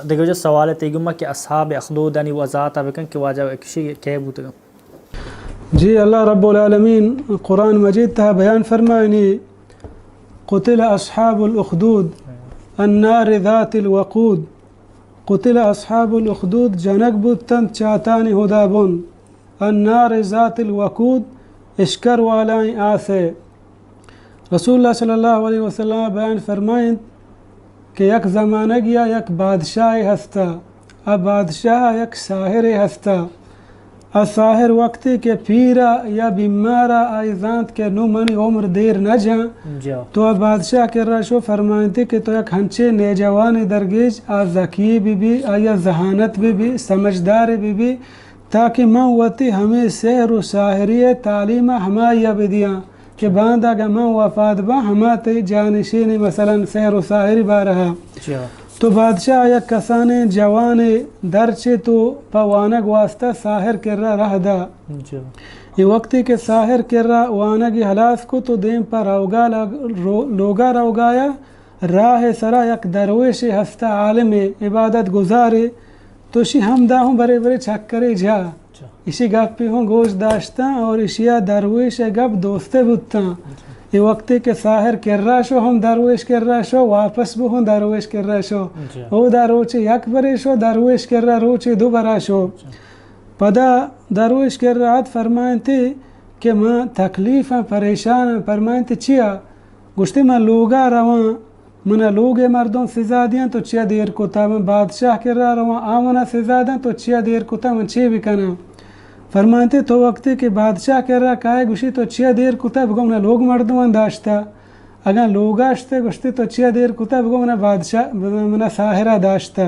دگہ جو سوال تئی گما کہ اصحاب اخدودانی وضاحت بکن کہ واجہ کشی کئے بوتگن؟ جی، اللہ رب العالمین قرآن مجید تہا بیان فرمائنی، قتل اصحاب الاخدود النار ذات الوقود۔ قتل اصحاب الاخدود، جنگ بوتنت چاتانی ہدا بن، النار ذات الوقود، اشکر والائیں آسے۔ رسول اللہ صلی اللہ علیہ وسلم بیان فرمائنت کہ یک زمانگیا یک بادشاہے ہستا، آ بادشاہ یک ساحرے ہستا۔ آ ساحر وقتی کہ پیرا یا بیمارا آئی زانت کہ نو منی عمر دیر نہ جاں، جا۔ تو آ بادشاہ کرا شو، فرمائنتی کہ تو یک ہنچے نوجوانے درگیج، آ ذکی بی بی، آیا ذہانت بی بی، سمجھدار بی بی، تاکہ من وتی ہمے سحر و ساحری تعلیم ہمایا بدیاں کہ باندا اگاں من وفات باں، ہما تئی جانشین، مثلاً سحر و ساحری بارہا۔ جا۔ تو بادشاہ یک کسانیں جوانے درچے تو پہ وانگ واسطہ ساحر کرا رہ دا۔ جا۔ اے وقتی کہ ساحر کرا وانگی ہلاس کو تو دیم پہ روگا لگ-، رو-، لوگا روگایا راہ سرا یک درویشے ہستا، عالمے، عبادت گزارے، تو شی ہمدا ہوں برے برے چکرے جا۔ اچھا۔ اشی گپی ہوں گوش داشتاں اور اشیا درویش گپ دوستے بوتاں۔ اچھا۔ اے وقتی کہ ساحر کرا شو ہم درویش کرا شو، واپس بو ہم درویش کرا شو۔ اچھا۔ او دا روچے یک برے شو، درویش کرا روچے دو برا شو۔ اچھا۔ پدا درویش کرا ات، فرمائنتی کہ من تکلیفاں، پریشاناں۔ فرمائنتی چیا؟ گوشتی من لوگا رواں، منا لوگے مردم سزا دیاں، تو چیا دیر کتا؟ من بادشاہ کرا رواں، آ منا سزا داں، تو چیا دیر کتا؟ من چے بکناں؟ فرمانتے تو وقتے کہ بادشاہ کرا کائے، گوشی تو چیا دیر کتا؟ بگو منا لوگ مردمان داشتا۔ اگاں لوگا اشتے، گوشتے تو چیا دیر کتا؟ بگو منا بادشاہ، منا ساحرہ داشتا۔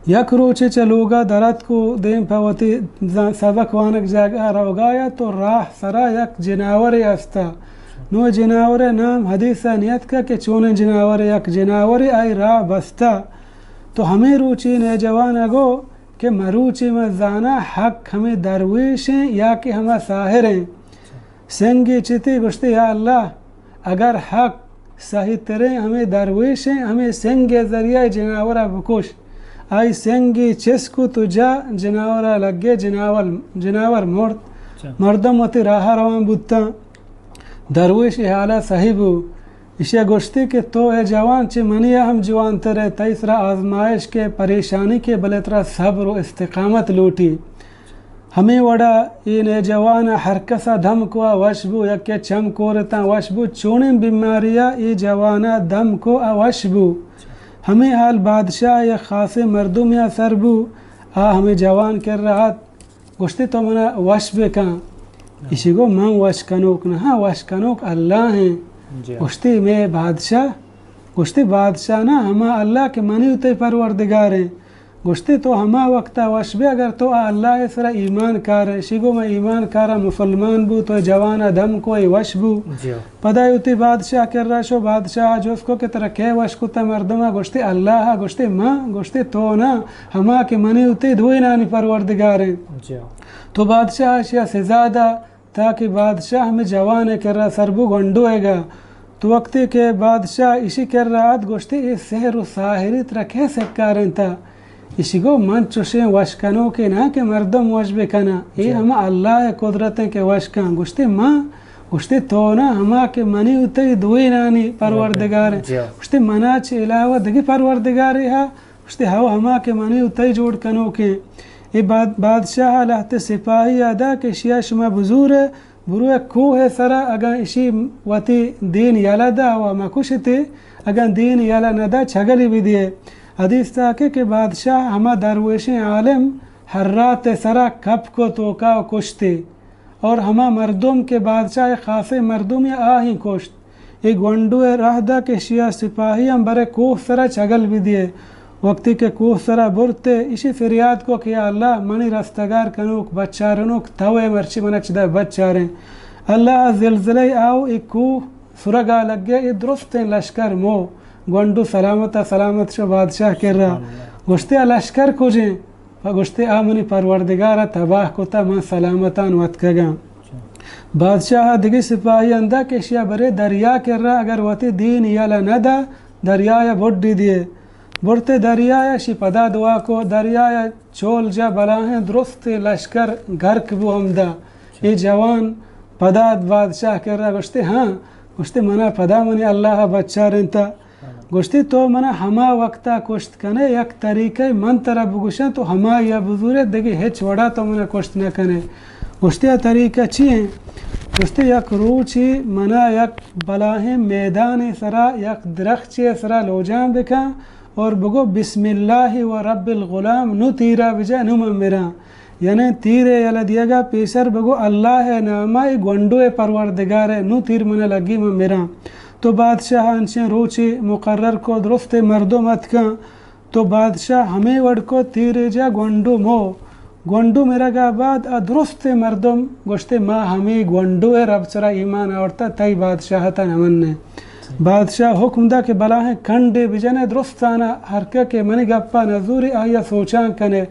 یک روچے چہ لوگا در اتک و دیم پہ وتی زان-، سبق وانگ جاگہا روگایا تو راہ سرا یک جناورے ہستا۔ نو جناورے نام حدیثا نیتکا کہ چونیں جناورے، یک جناورے آئی راہ بستا۔ تو ہمے روچی نوجوانا گو کہ مروچی من زانا حق ہمے درویشیں یا کہ ہما ساحریں۔ سنگے چتے؟ گوشتے یا اللہ، اگر حق صحیح تریں ہمے درویشیں، ہمے سنگے ذریعہ جناورا بکش۔ آئی سنگے چست کت و جا جناورا لگے، جناور، جناور مرت۔ اچھا۔ مردم وتی راہا روان بوتاں۔ درویش اے حالا سہی بو۔ اشیا گوشتی کہ تو اے جوان چہ منیا ہم جوانتر ئے، تئی سرا آزمائش کہ پریشانی کہ بلے ترا صبر و استقامت لوٹی۔ ہمے وڑا اے نوجوان ء ہر کس ء دم کو ء وش بو، یکے چم کورتاں وش بو، چونیں بیماری ء اے جوان ء دم کو ء وش بو۔ ہمے حال بادشاہ ء یک خاصیں مردمے ء سر بو، آ ہمے جوان کرا ات، گوشتی تو منا وش بکن۔ ایشی گو من وش کنوک نہ آں، وش کنوک اللہ ہیں۔ جی۔ گوشتی مے بادشاہ، گوشتی بادشاہ نہ، ہما اللہ کہ منی و تئی پروردگار ہیں۔ گوشتی تو ہما وقتا وش بے اگر تو آ اللہ ء سرا ایمان کار ئے۔ شی گو من ایمان کاراں، مسلمان بو، تو جوان ء دم کو اے وش بو۔ جی۔ پدا وتی بادشاہ کرا شو، بادشاہ ء جست کو کہ ترا کئے وش کتا مردم ء؟ گوشتی اللہ ء۔ گوشتی من؟ گوشتی تو نہ، ہما کہ منی و تئی دوئینانی پروردگار انت۔ جی۔ تو بادشاہ ء اشیا سزا دا۔ تاکہ بادشاہ ہمے جوان ء کرا سر بو گونڈو ء گا۔ تو وقتے کہ بادشاہ ایشی کرا ات گوشتی اے سحر و ساحری ترا کئے سکارینتا؟ ایشی گو من چوشیں وش کنوکے نہ کہ مردم وش بکناں، اے جی۔ ہما اللہ ء قدرت انت کہ وش کن۔ گوشتی من؟ گوشتی تو نہ، ہما کہ منی و تئی دوئینانی پروردگار انت۔ جی۔ گوشتی منا چہ علاوہ دگہ پروردگارے ہا؟ گوشتی ہو، ہما کہ منی و تئی جوڑ کنوکیں۔ اے باد-، بادشاہ ء لہتے سپاہی ء دا کہ اشیا شما بزور ء برو ء کوہ ء سرا، اگاں اشی وتی دین یلہ دا و مکشتے، اگاں دین یلہ نہ دا چگلی بدیے۔ حدیث تاکہ کہ بادشاہ ہما درویشیں عالم ہرات ء سرا کپ کو توکا و کشتے۔ اور ہما مردم کہ بادشاہ ء خاصیں مردمے آہیں کشت۔ اے گونڈو ء راہ دا کہ اشیا سپاہیاں برے کوہ سرا چگل بدیے۔ وقتی کہ کوہ سرا برتے، ایشی فریاد کو کہ یا اللہ، منی رستگار کنوک، بچارنوک تو ئے، مرچی منا چدا بچاریں۔ اللہ ء زلزلہ آو اے کوہ سرگا لگے، اے درستیں لشکر مو۔ گونڈو سلامت ء سلامت شو بادشاہ کرا۔ سبحان اللہ۔ گوشتے آ لشکر کجیں؟ پہ گوشتے آ منی پروردگار ء تباہ کتا، من سلامتان وتکگاں۔ بادشاہ ء دگہ سپاہی اندا کہ اشیا برے دریا کرا، اگر وتی دین یلہ نہ دا، دریا ء بڈی دیے۔ برتے دریایا، شی پدا دعا کو، دریایا چول جا، بلاہیں درستیں لشکر گرک بو ہمدا۔ اے جوان پدا بادشاہ کرا گوشتے، ہاں، گوشتے، منا پدا منی اللہ بچارینتا۔ گوشتے، تو منا ہما وقتا کشت کنے، یک طریقہ من ترا بگوشاں، تو ہمایا بزورے، دگہ ہچ وڑا تو منا کشت نہ کنے۔ گوشتے، آ طریقہ چی ہیں؟ گوشتے، یک روچے منا یک بلاہیں میدانے سرا، یک درخچے سرا لوجان بکن اور بگو، بسم اللہ و رب الغلام، نو تیرا بجا، نو من مراں۔ یعنی تیرے یلہ دیگا پیسر بگو، اللہ ناما، اے گونڈو پروردگارے، نو تیر منا لگی، من مراں۔ تو بادشاہ انچیں روچے مقرر کو، درست مردم اتکاں۔ تو بادشاہ ہمے وڑ کو، تیرے جا گونڈو مو۔ گونڈو مرگا بعد آ درست مردم گوشتے، ما ہمے گونڈو رب سرا ایمان آورتا، تئی بادشاہتا نمنے۔ بادشاہ حکم دا کہ بلاہیں کنڈے بجنے، درستانا ہر کہ کہ منی گپا نزوری، آیا سوچان کنے۔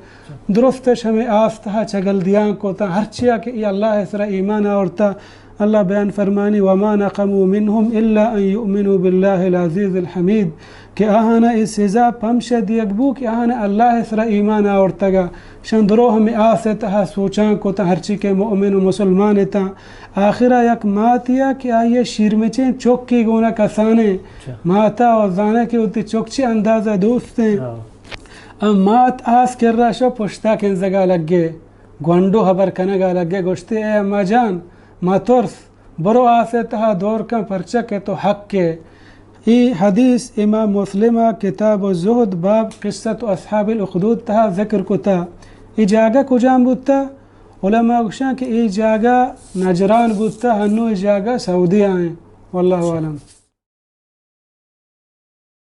درستش ہمے آستہا چگل دیان کوتا، ہرچیا کہ ای اللہ سرا ایمان آورتا۔ اللہ بیان فرمانی، وما نقموا منهم الا ان يؤمنوا بالله العزيز الحميد، کہ آہانا اے سزا پمشہ دیگ بو کہ آہانا اللہ سرا ایمان آورتگا، شان درو ہمے آس تہا سوچان کوتا، ہرچی کہ مؤمن و مسلمان اتاں۔ آخرا یک ماتیا کہ آئی شیرمچیں چکے گونا کسانے، ماتا و زانے کہ وتی چک چی اندازہ دوستیں۔ آ مات آس کرا شو پشتا کنزگا لگے، گونڈو ہبر کنگا لگے، گوشتے، اے اما جان، مترس، برو آس تہا دور کن، پرچہ کہ تو حق ئے۔ ای حدیث امام مسلم کتاب الزہد باب قصۃ اصحاب الاخدود تہا ذکر کتا۔ ای جاگہ کجام بوتا؟ علماء گوشاں کہ ای جاگہ نجران بوتا، ہنو ای جاگہ سعودی آئیں۔ واللہ اعلم۔